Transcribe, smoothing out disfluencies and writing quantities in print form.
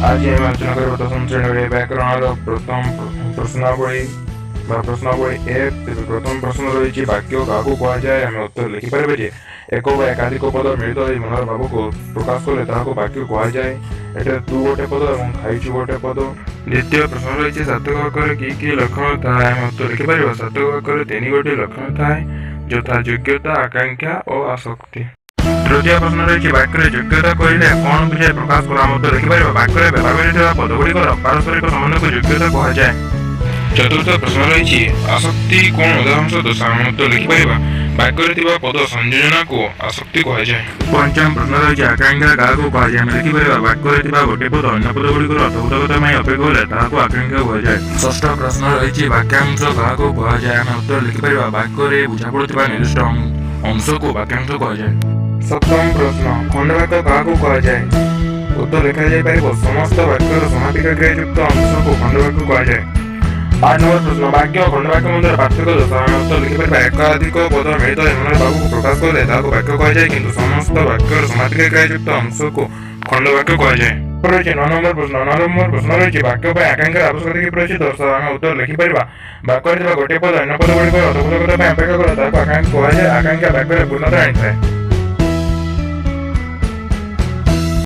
ଆଜି ଆମେ ଆଲୋଚନା କରିବା ଦଶମ ଶ୍ରେଣୀରେ ବ୍ୟାକରଣର ପ୍ରଥମ ପ୍ରଶ୍ନାବଳୀ ବା ପ୍ରଶ୍ନାବଳୀ ଏକ। ତେବେ ପ୍ରଥମ ପ୍ରଶ୍ନ ରହିଛି, ବାକ୍ୟ କାହାକୁ କୁହାଯାଏ? ଆମେ ଉତ୍ତର ଲେଖିପାରିବା ଯେ ଏକ ବା ଏକାଧିକ ପଦ ମିଳିତ ହୋଇ ମନର ଭାବକୁ ପ୍ରକାଶ କଲେ ତାହାକୁ ବାକ୍ୟ କୁହାଯାଏ। ଏଠାରେ ତୁ ଗୋଟେ ପଦ ଏବଂ ଖାଇଛୁ ଗୋଟେ ପଦ। ଦ୍ୱିତୀୟ ପ୍ରଶ୍ନ ରହିଛି, ସାର୍ଥକ ବାକ୍ୟରେ କି କି ଲକ୍ଷଣ ଥାଏ? ଆମେ ଉତ୍ତର ଲେଖିପାରିବା, ସାର୍ଥକ ବାକ୍ୟରେ ତିନି ଗୋଟି ଲକ୍ଷଣ ଥାଏ, ଯଥା ଯୋଗ୍ୟତା, ଆକାଂକ୍ଷା ଓ ଆସକ୍ତି। ତୃତୀୟ ପ୍ରଶ୍ନ ରହିଛି, ବାକ୍ୟରେ ଯୋଗ୍ୟତା କହିଲେ କଣ ବୁଝାଏ, ପ୍ରକାଶ କର। ଆମେ ଉତ୍ତର ଲେଖିପାରିବା, ବାକ୍ୟରେ ବ୍ୟବହାର କରାଯାଇଥିବା ପଦଗୁଡ଼ିକର ପାରସ୍ପରିକ ସମ୍ବନ୍ଧକୁ ଯୋଗ୍ୟତା କୁହାଯାଏ। ଚତୁର୍ଥ ପ୍ରଶ୍ନ ରହିଛି, ଆସକ୍ତି କଣ, ଉଦାହରଣ ସହ ଦର୍ଶାଅ। ଆମେ ଉତ୍ତର ଲେଖିପାରିବା, ବାକ୍ୟରେ ଥିବା ପଦ ସଂଯୋଜନାକୁ ଆସକ୍ତି କୁହାଯାଏ। ପଞ୍ଚମ ପ୍ରଶ୍ନ ରହିଛି, ଆକାଂକ୍ଷା କାହାକୁ କୁହାଯାଏ? ଆମେ ଲେଖିପାରିବା, ବାକ୍ୟରେ ଥିବା ଗୋଟିଏ ପଦ ଅନ୍ୟ ପଦଗୁଡ଼ିକର ଅର୍ଥବୋଧକତା ପାଇଁ ଅପେକ୍ଷା କଲେ ତାହାକୁ ଆକାଂକ୍ଷା କୁହାଯାଏ। ଷଷ୍ଠ ପ୍ରଶ୍ନ ରହିଛି, ବାକ୍ୟାଂଶ କାହାକୁ କୁହାଯାଏ? ଆମେ ଉତ୍ତର ଲେଖିପାରିବା, ବାକ୍ୟରେ ବୁଝାପଡୁଥିବା ନିର୍ଦ୍ଦିଷ୍ଟ ଅଂଶକୁ ବାକ୍ୟାଂଶ କୁହାଯାଏ। ସପ୍ତମ ପ୍ରଶ୍ନ, ଖଣ୍ଡବାକ୍ୟ କାହାକୁ କୁହାଯାଏ? ଉତ୍ତର ଲେଖାଯାଇପାରିବ, ସମସ୍ତ ବାକ୍ୟର ସମାପିକା କ୍ରିୟାଯୁକ୍ତ ଅଂଶକୁ ଖଣ୍ଡବାକ୍ୟ କୁହାଯାଏ। 8 ନମ୍ବର ପ୍ରଶ୍ନ, ବାକ୍ୟ ଓ ଖଣ୍ଡବାକ୍ୟ ମଧ୍ୟରେ ପାର୍ଥକ୍ୟ ଦର୍ଶାଅ। ଆମେ ଉତ୍ତର ଲେଖିପାରିବା, ଏକାଧିକ ପଦ ମିଳିତ ହୋଇ ମନର ଭାବକୁ ପ୍ରକାଶ କଲେ ତାହାକୁ ବାକ୍ୟ କୁହାଯାଏ, କିନ୍ତୁ ସମସ୍ତ ବାକ୍ୟର ସମାପିକା କ୍ରିୟାଯୁକ୍ତ ଅଂଶକୁ ଖଣ୍ଡବାକ୍ୟ କୁହାଯାଏ। ରହିଛି 9 ନମ୍ବର ପ୍ରଶ୍ନ। 9 ନମ୍ବର ପ୍ରଶ୍ନ ରହିଛି, ବାକ୍ୟ ପାଇଁ ଆକାଂକ୍ଷାର ଆବଶ୍ୟକତା କିପରି ଅଛି, ଦର୍ଶାଅ। ଆମେ ଉତ୍ତର ଲେଖିପାରିବା, ବାକ୍ୟରେ ଥିବା ଗୋଟିଏ ପଦ ଅନ୍ୟ ପଦ ଗୁଡ଼ିକର ଅର୍ଥବୋଧକତା ପାଇଁ ଅପେକ୍ଷା କଲେ ତାହାକୁ ଆକାଂକ୍ଷା କୁହାଯାଏ। ଆକାଂକ୍ଷା ବାକ୍ୟରେ ପୂର୍ଣ୍ଣତା ଆଣିଥାଏ।